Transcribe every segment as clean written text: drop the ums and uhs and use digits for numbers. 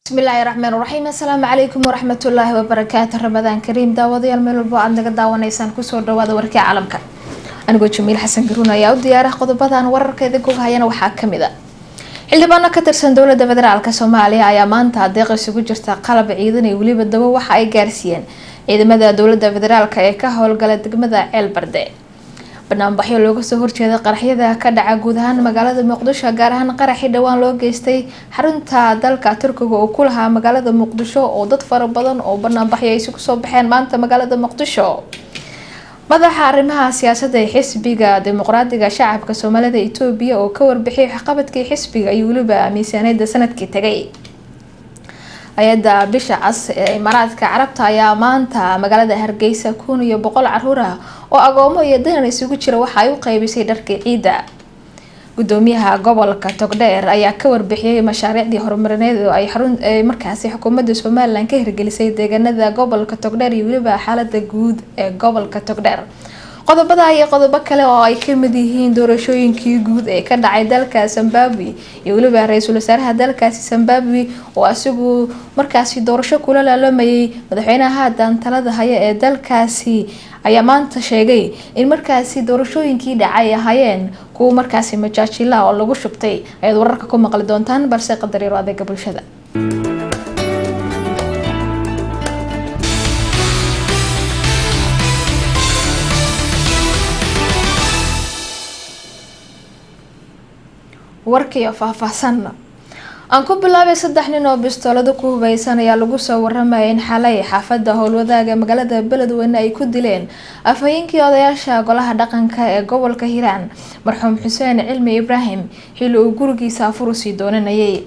Bismillaahi raxmaan raxiim. Assalaamu calaykum waraxmatullaahi wabarakaatu. Ramadaan kariim, daawadayaal meel walbo aad naga daawanaysaan, kusoo dhawaada warkii caalamka. Anigoo Jamiil Xasan Garuun ayaa u diyaarah. Qodobadan wararka idinku hayana waxaa kamid a: xildhibaano ka tirsan dowlada federaalka Soomaaliya ayaa maanta deeq isugu jirta qalab ciidan iyo weliba dabo waxa ay gaarsiiyeen ciidamada dowlada federaalk ee ka howlgala degmada Ceelbarde. Banaanbaxyo looga soo horjeeda qaraxyada ka dhaca guud ahaan magaalada Muqdisho, gaar ahaan qaraxii dhowaan loo geystay xarunta dalka Turkiga oo ku lahaa magaalada Muqdisho, oo dad fara badan oo banaanbaxyo ay isugu soo baxeen maanta magaalada Muqdisho. Madaxa arrimaha siyaasadda ee Xisbiga Dimuqraadiga Shacabka Soomaalida Itoobiya oo ka warbixiyay waxqabadkii xisbiga iyo weliba miisaaniyadda sanadkii tagay. Hay-adda Bisha Cas ee Imaaraadka Carabta ayaa maanta magaalada Hargeysa 1100 caruur ah oo agoomo iyo danan isugu jira waxa ay u qeybisay dharkii ciidda. Gudoomiyaha gobolka Togdheer ayaa ka warbixiyey mashaariicdii horumarineed oo ay xarun markaasi xukuumadda Somaliland ka hirgelisay deegaanada gobolka Togdheer iyo weliba xaalada guud ee gobolka Togdheer. Qodobada iyo qodobo kale oo ay kamid yihiin doorashooyinkii guud ee ka dhacay dalka Zimbabwe iyo weliba ra-iisul wasaaraha dalkaasi Zimbabwe oo asigu markaasi doorasho kula laalamayay madaxweynaha haatan talada haya ee dalkaasi ayaa maanta sheegay in markaasi doorashooyinkii dhacay ahaayeen kuwa markaasi majaajila oo lagu shubtay, ayaad wararka ku maqli doontaan, balse qadariiro adeega bulshada. Warkiiyo faahfaahsan aan ku bilaabay. Saddex nin oo bistoolado ku hubeysan ayaa lagu soo waramaya in xalay xaafada Howlwadaaga magaalada Beledweyne ay ku dileen afhayeenkii odayaasha golaha dhaqanka ee gobolka Hiiraan, marxuum Xuseen Cilmi Ibraahim, xilli uu gurigiisa afur usii doonanayay.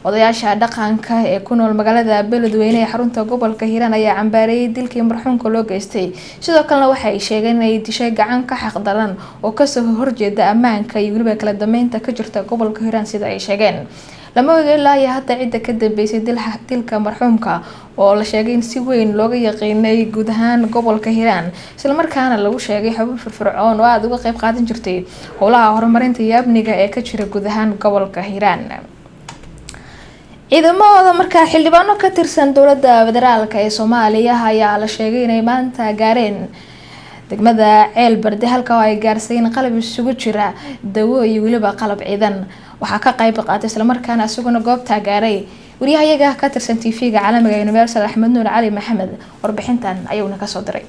Odayaasha dhaqanka ee ku nool magaalada Beledweyne ee xarunta gobolka Hiiraan ayaa cambaareeyay dilkii marxuumka loo geystay. Sidoo kalena waxa ay sheegeen inay dishay gacan ka xaq daran oo kasoo horjeeda ammaanka iyo weliba kala dambeynta ka jirta gobolka Hiiraan. Sida ay sheegeen, lama oga ilaa iyo hadda cidda ka dambeysay dilka marxuumka oo la sheegay in si weyn looga yaqiinay guud ahaan gobolka Hiiraan, islamarkaana lagu sheegay xubin firfircoon oo aada uga qeyb qaadan jirtay howlaha horumarinta iyo amniga ee ka jira guud ahaan gobolka Hiiraan. Ciidamadooda markaa xildhibaano ka tirsan dowlada federaalk ee Soomaaliya ayaa la sheegay inay maanta gaareen degmada Ceelbarde, halka oo ay gaarsiiyeen qalab isugu jira dawo iyo weliba qalab ciidan. Waxaa ka qayb qaatay islamarkaana isaguna goobtaa gaaray wariyahayaga ka tirsan TV-ga caalamiga Universal, Axmed Nuur Cali Maxamed. Warbixintan ayuuna kasoo diray.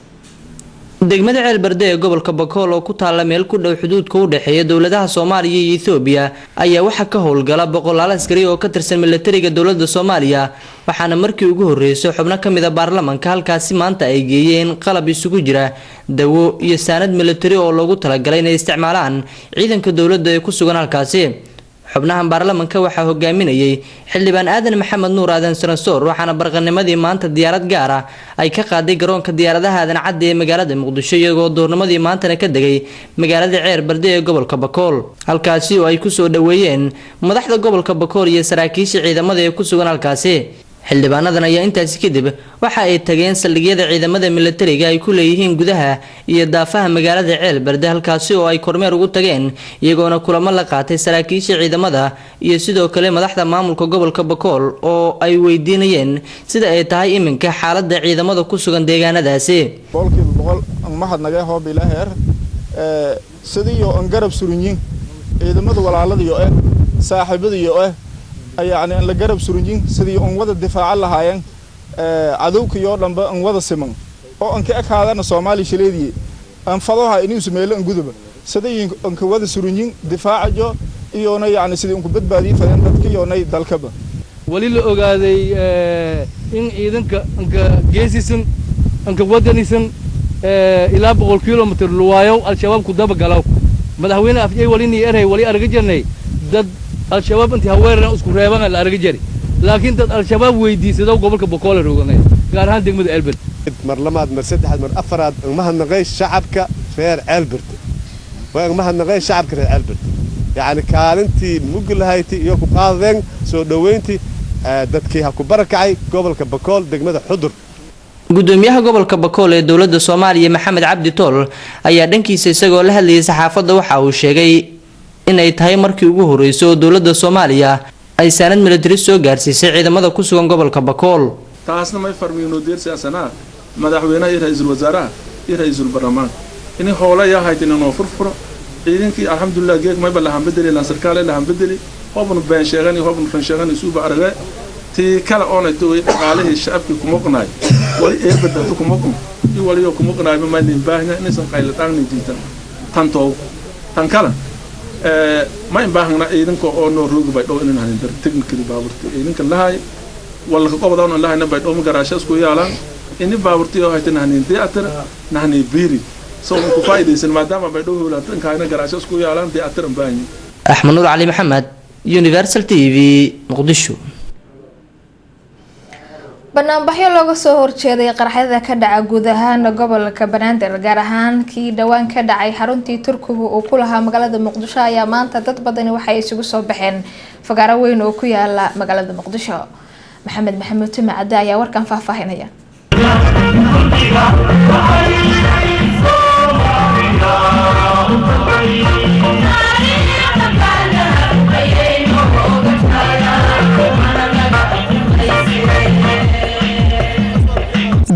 Degmada Ceelbarde ee gobolka Bakool oo ku taalla meel ku dhow xuduudka u dhexeeya dowladaha Soomaaliya iyo Ethoobiya ayaa waxaa ka howlgala boqolaal askari oo ka tirsan milatariga dowladda Soomaaliya, waxaana markii ugu horreysay xubno ka mid a baarlamanka halkaasi maanta ay geeyeen qalab isugu jira dawo iyo saanad milatari oo loogu talagalay inay isticmaalaan ciidanka dowladda ee ku sugan halkaasi. Xubnahan baarlamanka waxaa hogaaminayay xildhibaan Aadan Maxamed Nuur, Aadan Saransoor, waxaana barqanimadii maanta diyaarad gaar ah ay ka qaaday garoonka diyaaradaha Aadan Cadde ee magaalada Muqdisho, iyagoo duurnimadii maantana ka degay magaalada Ceer Barde ee gobolka Bakool, halkaasi oo ay kusoo dhaweeyeen madaxda gobolka Bakool iyo saraakiisha ciidamada ee ku sugan halkaasi. Xildhibaanadan ayaa intaasi kadib waxa ay tageen saldhigyada ciidamada milatariga ay ku leeyihiin gudaha iyo daafaha magaalada Ceelbarde, halkaasi oo ay kormeer ugu tageen, iyagoona kulamo la qaatay saraakiisha ciidamada iyo sidoo kale madaxda maamulka gobolka Bakool oo ay weydiinayeen sida ay tahay iminka xaalada ciidamada ku sugan deegaanadaasi. 100% mahadnagee hoob ilaheer sidiiyo an garab surunyin ciidamada walaaladiyo saaxiibadiyo yacni an la garab surunyin sidii un wada difaaca lahaayeen cadowkiyoo dhanba an wada siman oo an ka ekaadana Soomaali shileediye an fadoha inuu meelo an guduba sidii an ka wada surunyin difaacajo iyona yacni sidii un ku badbaadiyay fadeen dadka iyonay dalkaba. Wali la ogaaday in ciidanka anka geesisan anka wadanisan ilaa 100 kilomitr luwaayow Al-Shabaab ku dabagalaw. Madaxweyne afjay walini erhay wali arga jirnay dad Al-Shabaab intii haweerana isku reebana la arga jari, laakiin dad Al-Shabaab weydiisado gobolka Bokoole roogangay, gaar ahaan degmada Elbert. Mar labaad, mar saddexaad, mar afaraad mahadnaqay shacabka reer Ceelbert. Waa mahadnaqay shacabka reer Ceelbert, yacni kaalintii muggi lahayti iyo ku qaadeen soo dhoweyntii dadkii ha ku barakacay gobolka Bakool, degmada Xudur. Gudoomiyaha gobolka Bakool ee dowladda Soomaaliya, Maxamed Cabdi Tool, ayaa dhankiisa isagoo la hadlayay saxaafadda waxa uu sheegay inay tahay markii ugu horreysay oo dowladda Soomaaliya Ay saanad milatari soo gaarsiisay ciidamada ku sugan gobolka Bakool. Taasna may farmiino deersiyaasanaa madaxweynaha iyo ra-iisul wasaaraha iyo ra-iisul baarlamaanka ini hoola yaa haytin inoo furfuro ciidankii. Alxamdulilah, geeg mayba lahan bedeli lan sarkaale lahan bedeli, hobnu been sheegan iyo hobnu run sheegan isuuba arage. Tii kale oonay togay dhaqaalihii shacabkii kumuqnaay wali eebadatu kumuqn iyo waliyo kumuqnaayba maynin baahnya inaysan qayladhaangnin jiitan tantoow. Tan kale ma in baahna ciidanka oo noo roogi Baydhow inan hanin dar technically baaburti ciidanka lahay wala ka qobadaan lahayna Baydhow ma garaasha isku yaalaan ini baaburti oo haytan hanin theater nahani biiri soo ku faa'iideysan maadaama Baydhow howlaatan kaayna garaasha isku yaalaan theater an baahanyi. Axmed Nuur Cali Maxamed, Universal TV, Muqdisho. Banaanbaxyo looga soo horjeeday qaraxyada ka dhaca guud ahaan gobolka Banaadir, gaar ahaan kii dhowaan ka dhacay xaruntii Turkigu uu ku lahaa magaalada Muqdisho, ayaa maanta dad badani waxay isugu soo baxeen fagaaro weyn oo ku yaala magaalada Muqdisho. Maxamed Maxamuud Timi Cadde ayaa warkan faahfaahinaya.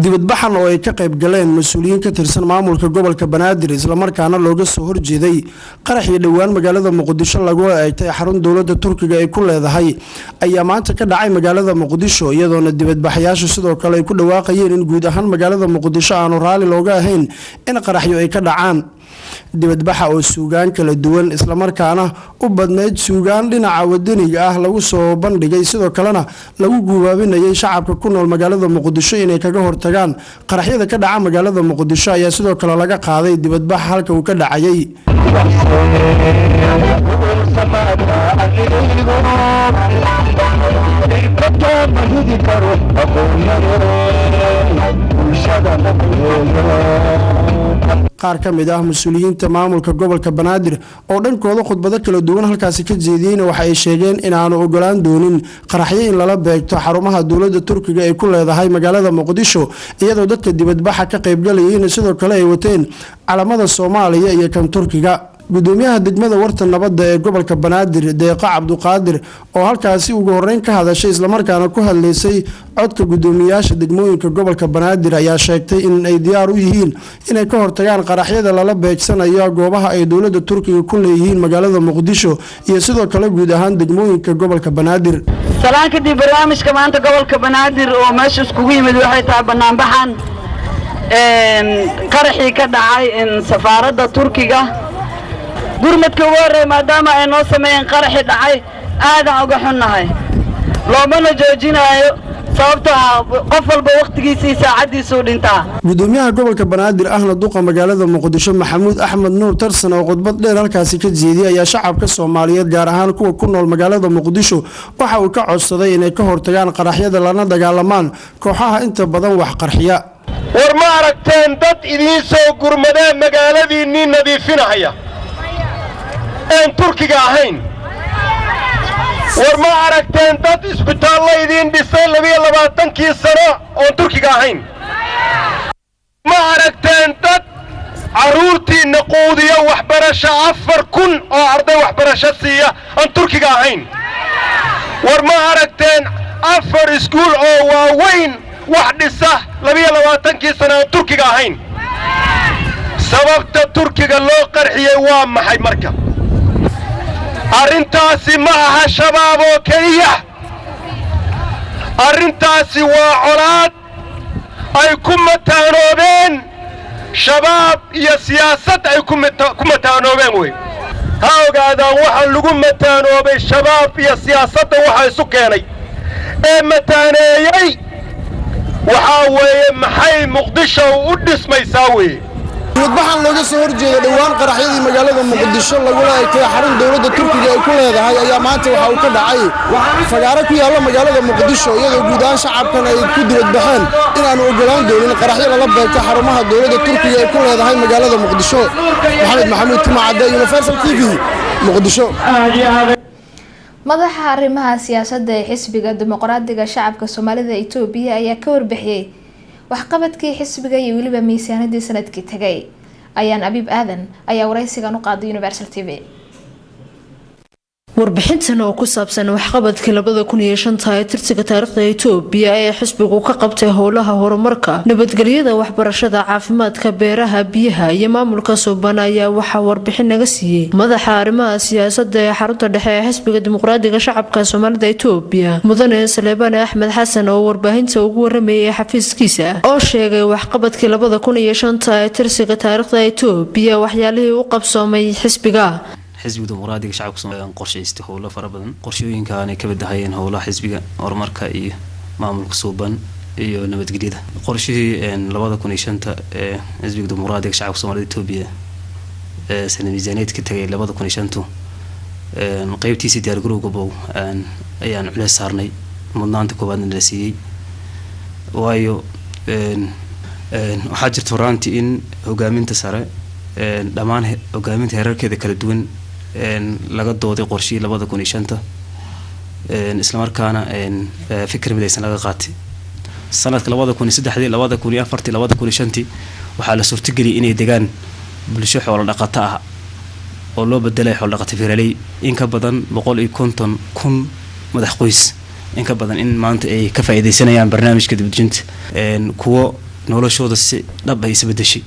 Dibadbaxan oo ay ka qayb galeen mas-uuliyiin ka tirsan maamulka gobolka Banaadir, islamarkaana looga soo horjeeday qaraxii dhowaan magaalada Muqdisho lagu eegtay xarun dowlada Turkiga ay ku leedahay, ayaa maanta ka dhacay magaalada Muqdisho, iyadoona dibadbaxayaashu sidoo kale ay ku dhawaaqayeen in guud ahaan magaalada Muqdisho aanu raali looga ahayn in qaraxyo ay ka dhacaan. Dibadbaxa oo suugaan kala duwan, islamarkaana u badnayd suugaan dhinaca wadaniga ah, lagu soo bandhigay, sidoo kalena lagu guubaabinayay shacabka ku nool magaalada Muqdisho inay kaga hortagaan qaraxyada ka dhaca magaalada Muqdisho, ayaa sidoo kale laga qaaday dibadbaxa halka uu ka dhacayay. Qaar ka mid ah mas-uuliyiinta maamulka gobolka Banaadir oo dhankooda khudbado kala duwan halkaasi ka jeediyeyna waxa ay sheegeen inaanu ogolaan doonin qaraxyo in lala beegto xarumaha dowlada Turkiga ay ku leedahay magaalada Muqdisho, iyadoo dadka dibadbaxa ka qaybgalayeyna sidoo kale ay wateen calamada Soomaaliya iyo kan Turkiga. Gudoomiyaha degmada Warta Nabadda ee gobolka Banaadir, Deeqo Cabduqaadir, oo halkaasi ugu horeyn ka hadashay, islamarkaana ku hadlaysay codka gudoomiyaasha degmooyinka gobolka Banaadir, ayaa sheegtay in ay diyaar u yihiin inay ka hortagaan qaraxyada lala beegsanayo goobaha ay dowlada Turkiga ku leeyihiin magaalada Muqdisho iyo sidoo kale guud ahaan degmooyinka gobolka Banaadir. Salaan kadib, barnaamijka maanta gobolka Banaadir oo meesha iskugu yimid waxay tahay banaanbaxan qaraxii ka dhacay safaaradda Turkiga. Gurmadka ugu horreeya maadaama ay noo sameeyeen qaraxii dhacay, aadaan uga xunnahay, loomana joojinaayo, sababtoo ah qof walba wakhtigiisii saacaddiisuu dhintaa. Gudoomiyaha gobolka Banaadir ahna duqa magaalada Muqdisho, Maxamuud Axmed Nuur Tarsan, oo khudbad dheer halkaasi ka jeediyay, ayaa shacabka Soomaaliyeed, gaar ahaan kuwa ku nool magaalada Muqdisho, waxa uu ka codsaday inay ka hortagaan qaraxyada lana dagaalamaan kooxaha inta badan wax qarxiya. War ma aragteen dad idiin soo gurmadee magaaladiinnii nadiifinahaya een Turkiga ahayn? War ma aragteen dad isbitaallo idiin dhisay 22-kii sano oon Turkiga ahayn? Ma aragteen dad carruurtiinna quudiya, waxbarasho 4000 oo arday waxbarasho siiya aan Turkiga ahayn? War ma aragteen afar iskuul oo waaweyn wax dhisa 22-kii sano aan Turkiga ahayn? Sababta Turkiga loo qarxiyey waa maxay? Marka arrintaasi ma aha Shabaab oo keliya, arrintaasi waa colaad ay ku mataanoobeen Shabaab iyo siyaasad ay ku mataanoobeen wey. Ha ogaadaan waxa lagu mataanoobay Shabaab iyo siyaasadda waxa isu keenay ee mataaneeyey waxaa weeye maxay Muqdisho u dhismaysaa weeye. Dibadbaxan looga soo horjeeda dhowaan qaraxyadii magaalada Muqdisho lagula egtay xarun dowladda Turkiga ay ku leedahay ayaa maanta waxa uu ka dhacay fagaaro ku yaalla magaalada Muqdisho, iyadoo guud ahaan shacabkan ay ku dibadbaxeen inaanu ogolaan doonin qaraxyo lala beegto xarumaha dowladda Turkiga ay ku leedahay magaalada Muqdisho. Maxamed Maxamuud Timacadde, Universal TV, Muqdisho. Madaxa arrimaha siyaasadda ee Xisbiga Dimuqraadiga Shacabka Soomaalida Itoobiya ayaa ka warbixiyey waxqabadkii xisbiga iyo weliba miisaanadii sanadkii tagay. Ayaan Abiib Aadan ayaa wareysigan u qaaday Universal TV. Warbixintan oo ku saabsan waxqabadkii 2005-ta ee tirsiga taariikhda Itoobiya ee xisbigu ka qabtay howlaha horumarka, nabadgelyada, waxbarashada, caafimaadka, beeraha, biyaha iyo maamulka suuban ayaa waxaa warbixin naga siiyey madaxa arrimaha siyaasada ee xarunta dhexe ee Xisbiga Dimuqraadiga Shacabka Soomaalida Itoobiya, mudane Saleebane Axmed Xasan, oo warbaahinta ugu waramayay xafiiskiisa, oo sheegay waxqabadkii 2005-ta ee tirsiga taariikhda Itoobiya waxyaalihii u qabsoomay xisbiga. Xisbiga Dimuqraadiga Shacabka Soomaaliya qorshaystay howlo fara badan. Qorshooyinkaanay ka mid ahayeen howlaha xisbiga, horumarka iyo maamulka suuban iyo nabadgelyada. Qorshihii 2005-ta ee Xisbiga Dimuqraadiga Shacabka Soomaalida Itoobiya ee sana miisaaniyeedka tagay 2005-tu, qeybtiisii diyaargarowga bow ayaan culeys saarnay, mudnaanta koowaadna la siiyey, waayo waxaa jirta horaantii in hogaaminta sare, dhammaan hogaaminta heerarkeeda kala duwan, laga dooday qorshihii 2005-ta, islamarkaana fikir midaysan laga qaatay. Sanadka 2003-dii, 2004-tii, 2005-tii waxaa la suurtageliyay inay degaan bulsho xoolo dhaqato ah oo loo bedelay xoolo dhaqato beeraley, in ka badan 150,000 madax qoys in ka badan in maanta ay ka faa'iidaysanayaan barnaamijka dibadejinta, kuwo noloshooda si dhab ay isbedeshay,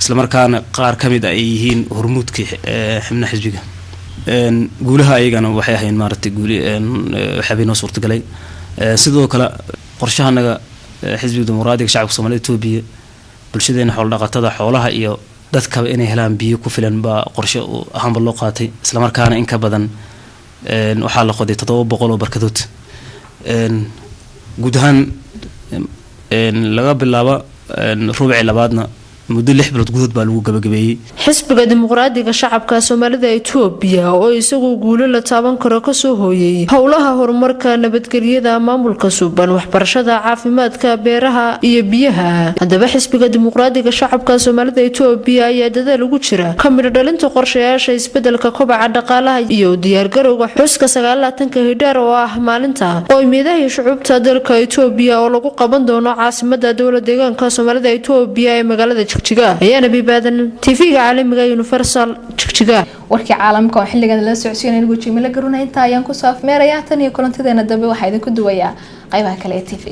islamarkaana qaar ka mid a ay yihiin hormuudkii xubnaha xisbiga. Guulaha ayagana waxay ahayn maaragtay guuli waxyaabay noo suurtagalay. Sidoo kale qorshahanaga Xisbiga Dimuqraadiga Shacabka Soomaalida Itoobiya, bulshadeena xoolo dhaqatada, xoolaha iyo dadkaba inay helaan biyo ku filan baa qorshe ahaanba loo qaatay, islamarkaana in ka badan waxaa la qoday 700 oo barkadood guud ahaan. Laga bilaabo rubci labaadna muddo 6 bilood gudahood baa lagu gabagabeeyey. Xisbiga Dimuqraadiga Shacabka Soomaalida Itoobiya oo isagu guulo la taaban karo kasoo hooyay howlaha horumarka, nabadgelyada, maamulka suuban, waxbarashada, caafimaadka, beeraha iyo biyaha. Haddaba Xisbiga Dimuqraadiga Shacabka Soomaalida Itoobiya ayaa dadaal ugu jira ka midho dhalinta qorshayaasha isbedelka, kobaca dhaqaalaha iyo diyaargarowga xuska 29-ka Hidhaar oo ah maalinta qowmiyadaha iyo shucuubta dalka Itoobiya, oo lagu qaban doono caasimada dowla deegaanka Soomaalida Itoobiya ee magaalada Jigjiga. Ayaana Bibaadan, TV-ga caalamiga Universal, Jigjiga. Warkii caalamka oo xilligan la socodsiinay anigu Jimilo Garuna intaa ayaan kusoo afmeerayaa. Tan iyo kulantadeena dambe waxaa idinku duwayaa qaybaha kale ee TV.